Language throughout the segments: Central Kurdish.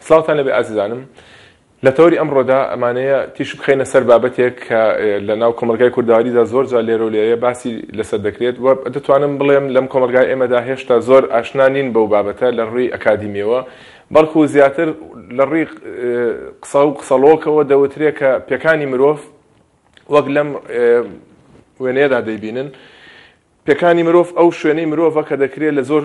سڵاوتان لێبێ ئازیزانم. لە تەوەری ئەمڕۆدا ئەمانەیە تیشک بخەینە سەر بابەتێک کە لە ناو کۆمەڵگای کوردەواریدا زۆر جار لێرە و لێرە باسی لەسەر دەکرێت و دەتوانم بڵێم لەم کۆمەڵگای ئێمەدا هێشتا زۆر ئاشنا نین بەو بابەتە لە ڕووی ئەکادیمیەوە بەڵکو زیاتر لە ڕووی قسە و قسەڵۆکەوە دەوترێ کە پێکانی مرۆڤ وەک لەم وێنەیەدا دەیبینن پێکانی مرۆڤ ئەو شوێنەی مرۆڤە کە دەکرێت لە زۆر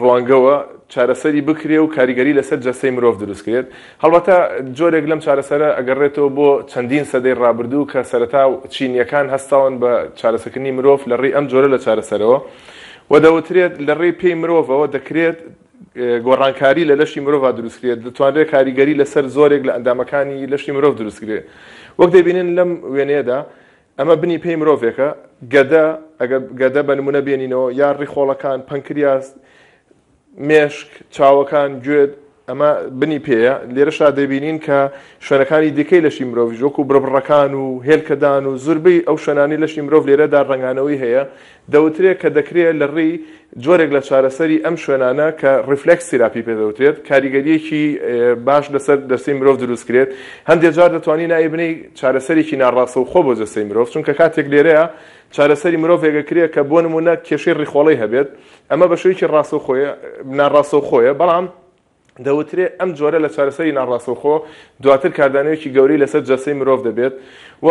ڕوانگەوە چارەسەری بکرێ و کاریگەری لەسەر جەستەی مرۆڤ دروست کرێت. هەڵبەتە جۆرێک لەم چارەسەرە ئەگەڕێتەوە بۆ چەندین سەدەی ڕابردوو کە سەرەتا چینییەکان هەستاون بە چارەسەکردنی مرۆڤ لە ڕێی ئەم جۆرە لە چارەسەرەوە و دەوترێت لە ڕێی پێی مرۆڤەوە دەکرێت گۆڕانکاری لە لەشی مرۆڤا دروست کرێت، دەتوانرێت کاریگەری لەسەر زۆرێک لە ئەندامەکانی لەشی مرۆڤ دروست کرێت. وەک دەیبینن لەم وێنەیەدا ئەمە بنی پێی مرۆڤێکە، گەدە، ئەگەر گەدە بە نموونە بێنینەوە، یا ڕیخۆڵەکان، پەنکریاس، مێشک، چاوەکان، گوێ، ئەمە بنی پێیە. لێرەشدا دەبینین کە شوێنەکانی دیکەی لەشی مرۆڤیش وەکو بڕبڕەکان و هێلکەدان و زوربەی ئەو شوێنانەی لەشی مرۆڤ لێرەدا ڕەنگانەوەی هەیە، دەوترێت کە دەکرێت لە ڕێی جۆرێک لە چارەسەری ئەم شوێنانە کە ڕیفلێکس تیراپی پێ دەوترێت کاریگەرییەکی باش لەسەر جەستەی مرۆڤ دروست کرێت. هەندێک جار دەتوانی ناوی بنێی چارەسەرێکی ناڕاستەوخۆ بۆ جەستەی مرۆڤ، چونکە کاتێک لێرەیە چارەسەری مرۆڤێک ئەکرێت کە بۆ نموونە کێشەی ڕیخۆڵەی هەبێت، ئەمە بە شێوەیەکی ڕاستەوخۆیە ناڕاستەوخۆیە، بەڵام دەوترێ ئەم جۆرە لە چارەسەری ناڕاستەوخۆ دواتر کاردانەوەیەکی گەورەی لەسەر جەستەی مرۆڤ دەبێت و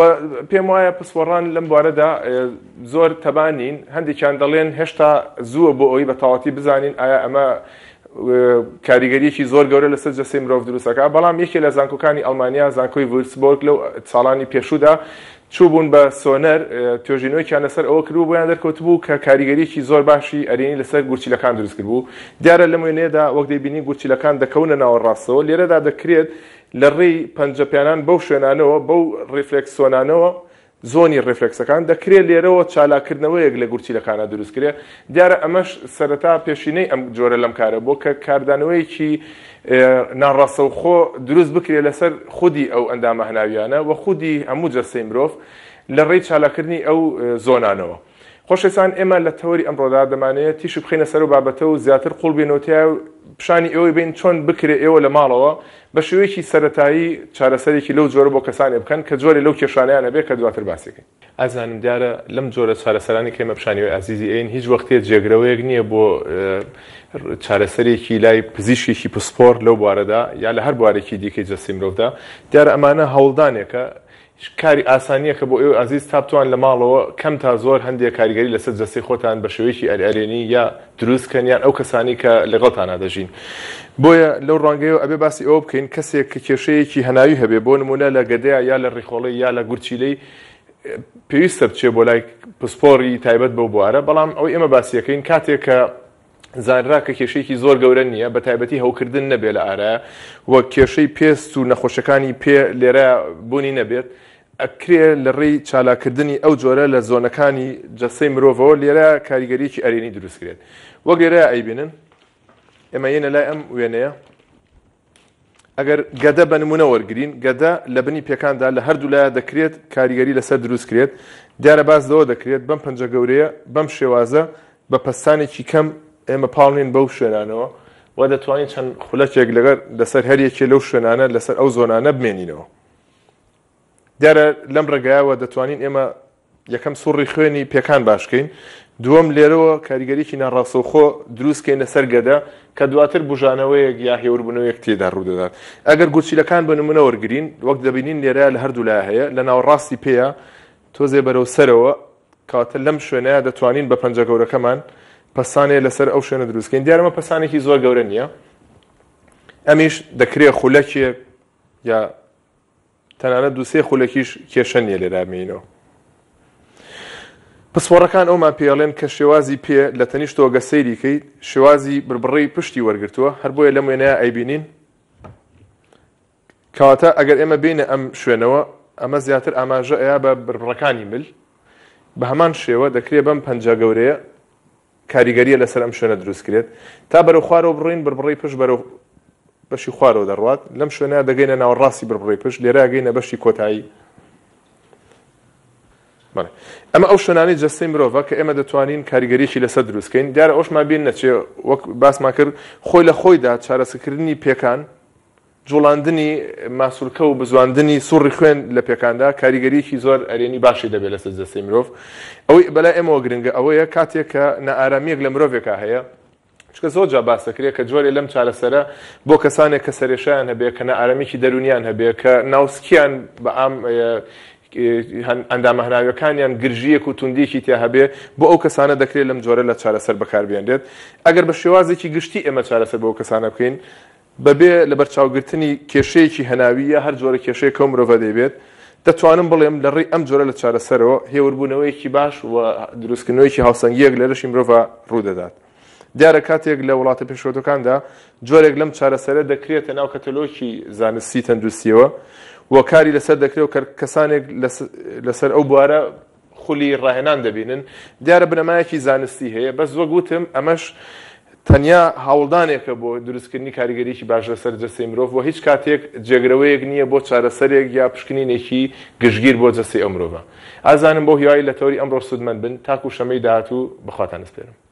پێم وایە پسپۆڕان لەم بوارەدا زۆر تەبا نین، هەندێکیان دەڵێن هێشتا زووە بۆ ئەوەی بە تەواوەتی بزانین ئایا ئەمە کاریگەریەکی زۆر گەورە لەسەر جەستەی مرۆڤ دروست دەکات، بەڵام یەکێ لە زانکۆکانی ئەڵمانیا، زانکۆی ڤورتسبۆرگ لەو ساڵانی پێشوودا چووبوون بە سۆنەر، توێژینەوەیەکیان لەسەر ئەوە کردبوو، بۆیان دەرکەوتبوو کە کاریگەرییەکی زۆر باشی ئەرێنی لەسەر گورچیلەکان دروست کردبوو. دیارە لەم وێنەیەدا وەک دەیبینین گورچیلەکان دەکەونە ناوەڕاستەوە، لێرەدا دەکرێت لە ڕێی پەنجە پیانان بەو شوێنانەوە، بەو ڕیفلێکس زۆنانەوە، زۆنی ڕیفلێکسەکان، دەکرێت لێرەوە چالاککردنەوەیەک لە گورچیلەکانا دروست کرێت. دیارە ئەمەش سەرەتا پێشینەی ئەم جۆرە لەم کارە بووە کە کاردانەوەیەکی ناڕاستەوخۆ دروست بکرێت لەسەر خودی ئەو ئەندامە هەناویانە و خودی هەموو جەستەی مرۆڤ لە ڕێی چالاککردنی ئەو زۆنانەوە. خۆشەویستان ئێمە لە تەوەری ئەمڕۆدا دەمانەوێت تیشک بخەینە سەر ئەو بابەتە و زیاتر قوڵ بینەوە تیا و پیشانی ئێوەی بین چۆن بکرێت ئێوە لە ماڵەوە بە شێوەیەکی سەرەتایی چارەسەرێکی لەو جۆرە بۆ کەسانێ بکەن کە جۆرێ لەو کێشانەیان هەبێت کە دواتر باسی کەین. ئازیزانم دیارە لەم جۆرە چارەسەرانەی کە ئێمە پیشانی ئێوەی ئازیزی ئەین هیچ وەختێ جێگرەوەیەک نییە بۆ چارەسەرێکی لای پزیشکێکی پسپۆر لەو بوارەدا یا لە هەر بوارێکی دیکەی جەستەی مرۆڤدا. دیارە ئەمانە هەوڵدانێکە کاری ئاسانییە کە بۆ ئێوەی ئازیز تا بتوان لە ماڵەوە کەم تا زۆر هەندێک کاریگەری لەسەر جەستەی خۆتان بە شێوەیەکی ئەرێنی یا دروست کەن یان ئەو کەسانەی کە لەگەڵتانا دەژین. بۆیە لەو ڕوانگەیەوە ئەبێ باسی ئەوە بکەین کەسێک کە کێشەیەکی هەناوی هەبێ بۆ نموونە لە گەدەیا یا لە ڕیخۆڵەی یا لە گورچیلەی پێویستە بچێ بۆ لای پسپۆڕی تایبەت بەو بوارە، بەڵام ئەوەی ئێمە باسی ئەکەین کاتێک کە زانرا کە کێشەیەکی زۆر گەورە نییە بە تایبەتی هەوکردن نەبێ لە ئارایە و کێشەی پێست و نەخۆشیەکانی پێ لێرە بوونی نەبێت ئەکرێ لە ڕێی چالاککردنی ئەو جۆرە لە زۆنەکانی جەستەی مرۆڤەوە لێرە کاریگەریەکی ئەرێنی دروست کرێت وەک لێرە ئەیبینن ئێمە یەنە لای ئەم وێنەیە ئەگەر گەدە بە نمونە وەرگین گەدە لە بنی پێکاندا لە هەردوو لایە دەکرێت کاریگەری لەسەر دروست کرێت دیارە باس لەوە دەکرێت بەم پەنجە گەورەیە بەم شێوازە بە پەستانێکی کەم ئێمە پاڵنین بەو شوێنانەوە و دەتوانین چەند خولەکێک لەگەر لەسەر هەریەکێ لەو شوێنانە لەسەر ئەو زۆنانە بمێنینەوە. دیارە لەم ڕێگایەوە دەتوانین ئێمە یەکەم سوڕی خوێنی پێکان باشکەین، دووەم لێرەوە کاریگەریی ناڕاستەوخۆ دروستکەین لەسەر گەدە کە دواتر بوژانەوەیەک یا هێوربوونەوەیەک تێدا ڕوودەدات. ئەگەر گورچیلەکان بە نمونە وەرگرین وەک دەبینین لێرە لە هەردوو لایە هەیە لە ناوەڕاستی پێیە تۆزێ بەرەو سەرەوە کەواتە لەم شوێنەیە دەتوانین بە پەنجە گەورەکەمان پەستانێ لەسەر ئەو شوێنە دروستکەین. دیارە ئەمە پەستانێکی زۆر گەورە نییە، ئەمیش دەکرێ خولەکێک یا تەنانەت دوو سێ خولەکیش کێشە نییە لێرا بمێنەوە. پسپۆڕەکان ئەومان پێڵێن کە شێوازی پێ لە تەنیشتەوە گە سەیری کەیت شێوازی بربڕی پشتی وەرگرتووە، هەر بۆیە لەم وێنەیە ئەیبینین. کەواتە ئەگەر ئێمە بێینە ئەم شوێنەوە ئەمە زیاتر ئاماژە ئەیا بە بربڕەکانی مل. بە هەمان شێوە دەکرێ بەم پەنجە گەورەیە کاریگەریە لەسەر ئەم شوێنە دروست کرێت. تا بەرەو خوارەوە بڕۆین بڕبڕەی پشت بەرەو بەشی خوارەوە دەڕوات. لەم شوێنە دەگەینە ناوەڕاستی بڕبڕەی پشت، لێرە ئەگەینە بەشی کۆتایی. بەڵێ ئەمە ئەو شوێنانەی جەستەی مرۆڤە کە ئێمە دەتوانین کاریگەریی لەسەر دروست کەین. دیارە ئەوشمان بیر نەچێ وەک باسمان کرد خۆی لە خۆیدا چارەسەکردنی پێکان جوڵاندنی ماسولکە و بزواندنی سوڕی خوێن لە پێکاندا کاریگەریەکی زۆر ئەرێنی باشی دەبێت لەسەر جەستەی مرۆڤ. ئەوەی بەلای ئێمەوە گرنگە ئەوەیە کاتێک کە نائارامییەک لە مرۆڤێکا هەیە، چونکە زۆر جار باس دەکرێت کە جۆرێ لەم چارەسەرە بۆ کەسانێک کە سەرێشەیان هەبێ، کە نائارامیی دەروونیان هەبێ، کە ناوسکیان بە عام ئەندامە هەناویەکانیان گرژییەک و توندییەکی تیا هەبێ، بۆ ئەو کەسانە دەکرێت لەم جۆرە لە چارەسەر بەکاربێنرێت. ئەگەر بە شێوازێکی گشتی ئێمە چارەسەر بۆ ئەو کەسانە بکەین، بەبێ لەبەرچاوگرتنی کێشەیەکی هەناوی یا هەر جۆرە کێشەیەک کە ئەو مرۆڤە دەیبێت، دەتوانم بڵێم لە ڕێی ئەم جۆرە لە چارەسەرەوە هێوربوونەوەیەکی باش و دروستکردنەوەیەکی هاوسەنگییەک لە لەشی مرۆڤا ڕوودەدات. دیارە کاتێک لە وڵاتە پێشکەوتووەکاندا جۆرێک لەم چارەسەرە دەکرێتە ناو کەتەلۆکی زانستی تەندروستییەوە و کاری لەسەر دەکرێت و کەسانێک لەسەر ئەو بوارە خولی ڕاهێنان دەبینن، دیارە بنەمایەکی زانستی هەیە، بەس وەک وتم ئەمەش تەنیا هەوڵدانێکە بۆ دروستکردنی کاریگەریی باش لەسەر جەستەی مرۆڤ و هیچ کاتێک جێگرەوەیەک نییە بۆ چارەسەرێک یا پشکنینێکی گشتگیر بۆ جەستەی ئەو مرۆڤە. ئازانم بەو هیوای لە تەوەری ئەمڕۆ سوودمەند بن، تاکو شەمەی داهاتوو بەخواتان ئەسپێرم.